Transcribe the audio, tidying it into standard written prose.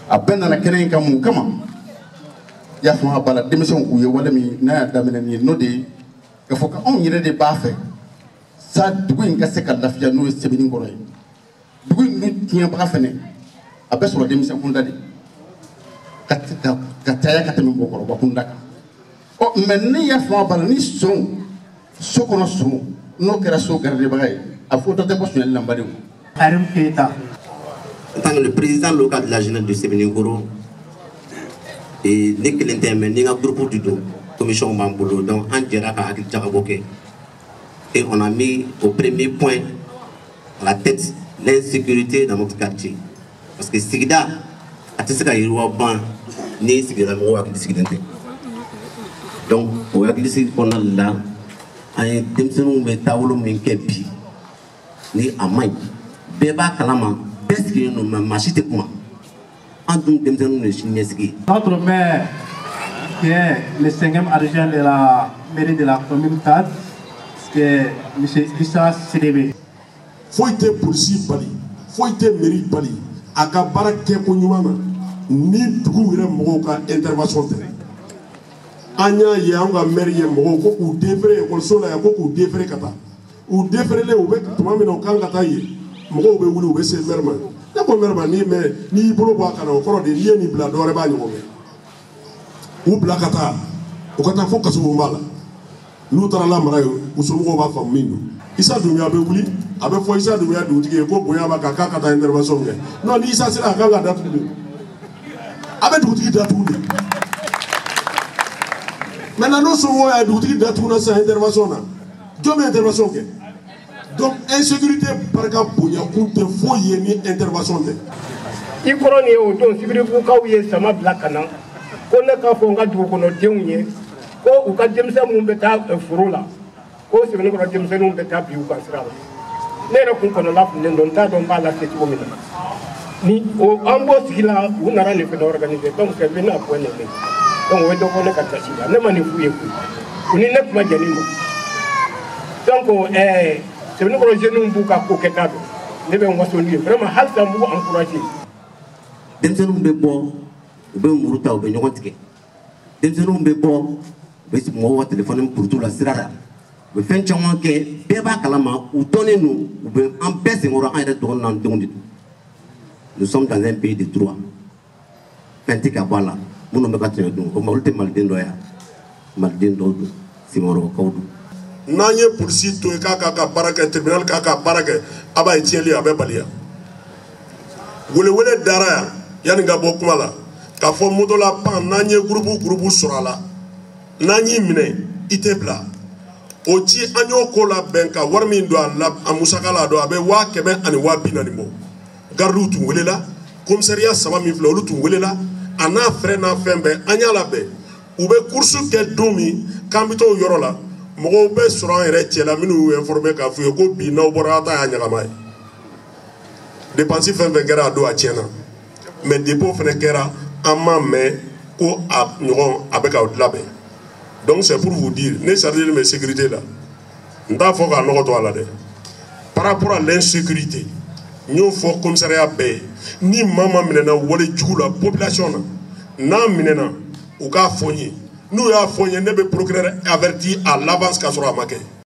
A bɛɛ nana kɛnɛ in kan mun kama? I y'a faamu, a bala denmisɛnw u ye wale min n'a y'a daminɛ nin ye, n'o de ye k'a fɔ k'anw yɛrɛ de b'a fɛ sa dugu in ka se ka lafiya, n'o ye Sebeninkɔrɔ ye. Dugu in dun tiɲɛbaga fɛnɛ a bɛ sɔrɔ denmisɛn kunda de ka caya ka tɛmɛ mɔgɔkɔrɔba kunda kan. Ɔ mɛ ne y'a faamu, a bala ni son so kɔnɔ son n'o kɛra so garidibaga ye, a fɔ dɔ tɛ bɔ sonyali la, n badenw. Karim Keita. En tant que le président local de la jeunesse de Sebeninkoro, et ne kelen tɛ, mais ni n ka groupe de don, commission b'an bolo, donc an jɛra ka hakili jagabɔ kɛ et on a mis au premier point à la tête l'insécurité dans notre quartier, parce que sigida a tɛ se ka yiriwa ban ni sigida mɔgɔw hakili sigilen tɛ. Donc o hakili sigi kɔnɔna de la, an ye denmisɛnninw bɛ taabolo min kɛ bi ni a man ɲi, bɛɛ b'a kalama, bɛɛ sigilen don, mais maa si tɛ kuma. An dun denmisɛnninw de ye sini ɲɛsigi ye. Notre maire, qui est le cinquième adjoint de la mairie de la commune 4, c'est M. Issa Sidibé. Foyi tɛ polisi bali, foyi tɛ mairie bali a ka baara kɛko ɲuman na ni dugu yɛrɛ mɔgɔw ka intervention tɛ. An y'a ye, an ka maire ye mɔgɔw ko k'u déféré ekɔliso la yan, ko k'u déféré ka taa. U déférélen, u bɛ tuma min na u kan ka taa yen, mɔgɔw bɛ wuli, u bɛ se maire ma. Ne ko maire ma, ni mɛ n'i y'i bolo bɔ a kan na, o kɔrɔ de n'i ye nin bila, dɔ wɛrɛ b'a ɲɔgɔn kɛ. U bila ka taa, u ka taa fo kasobonba la. N'u taara lamara yen, u somɔgɔw b'a faamu min don. Isa Dunbiya bɛ wuli, a bɛ fɔ Isa Dunbiya dugutigi ye ko bonya b'a kan k'a ka taa intervention kɛ. Non, ni Isa sera, a kan ka datugu de, a bɛ dugutigi datugu de. Maintenant, n'o somɔgɔw y'a ye dugutigi datuguna sisan intervention na, jɔn bɛ intervention kɛ? Donc insécurité barika bonya kun tɛ foyi ye ni intervention tɛ. I kɔrɔ nin ye, o don Sibiribukaw ye sama bila ka na ko ne k'a fɔ n ka dugukɔnɔdenw ye ko u ka denmisɛn minnu bɛ taa foro la, ko Sebeninkɔrɔ denmisɛnninw bɛ taa bi u ka sira la. Ne yɛrɛ kun kɔnɔla fililen don, n t'a dɔn n b'a lase cogo min na. Ni o an b'o sigi la, u nana nin fɛnɛ organiser, donc c'est venu à point nommé. Donc o ye dɔ bɔ ne ka tasi la. Ne ma nin f'u ye koyi, u ni ne kuma jɛni ma. Donc Sebeninkɔrɔ jeunes b'u ka ko kɛta dɔn, ne bɛ n waso n'u ye vraiment, halisa n b'u encourager. Denmisɛnninw bɛ bɔ, u bɛ muru ta, u bɛ ɲɔgɔn tigɛ. Denmisɛnninw bɛ bɔ, u bɛ mɔgɔw ka telefɔni purutu la sira la, u bɛ fɛn caman kɛ, bɛɛ b'a kalama, u dɔnnen don, u bɛ an bɛɛ senkɔrɔ, an yɛrɛ dɔgɔnin n'an denw de don. Nous sommes dans un pays de droit, fɛn tɛ ka bɔ a la. Minnu bɛ ka tɛmɛ dun, o ma olu tɛ maliden dɔ ya, maliden dɔw don, Sebenikɔrɔkaw don. N'an ye polisi to yen k'a k'a ka baara kɛ, tribunal k'a ka baara kɛ, a b'a ye tiɲɛli a bɛ baliya. Welewele dara yan yanni ka bɔ kuma la k'a fɔ motola pan, n'an ye groupe groupe sɔrɔ a la, n'an y'i minɛ, i tɛ bila. O ci an y'o ko labɛn ka wari min don a la, a musaka la don, a bɛ 140 000 bɔ. Gardiw tun welela, commissariat saba min filɛ, olu tun welela, a n'a fɛrɛ n'a fɛn bɛɛ, an y'a labɛn. U bɛ course kɛ don min k'an bɛ t'o yɔrɔ la, mɔgɔw bɛ sɔrɔ an yɛrɛ cɛ la minnu y'u informé k'a f'u ye ko bi n'aw bɔra, aw ta y'a ɲagama ye. Dépense fɛn fɛn kɛra a don, a tiɲɛna, mais dépôt fɛnɛ kɛra, an m'a mɛn ko a ɲɔgɔn a bɛ ka labɛn. Donc c'est pour vous dire, ne chargé bɛ sécurité la, n t'a fɔ k'a nɔgɔ to a la dɛ. Par rapport à l'insécurité, n y'o fɔ commissariat bɛɛ ye, ni maa ma minɛna wale jugu la population na, n'a minɛna, u k'a fɔ n ye. N'u y'a fɔ n ye, ne bɛ procureur averti à l'avance k'a sɔrɔ a ma kɛ.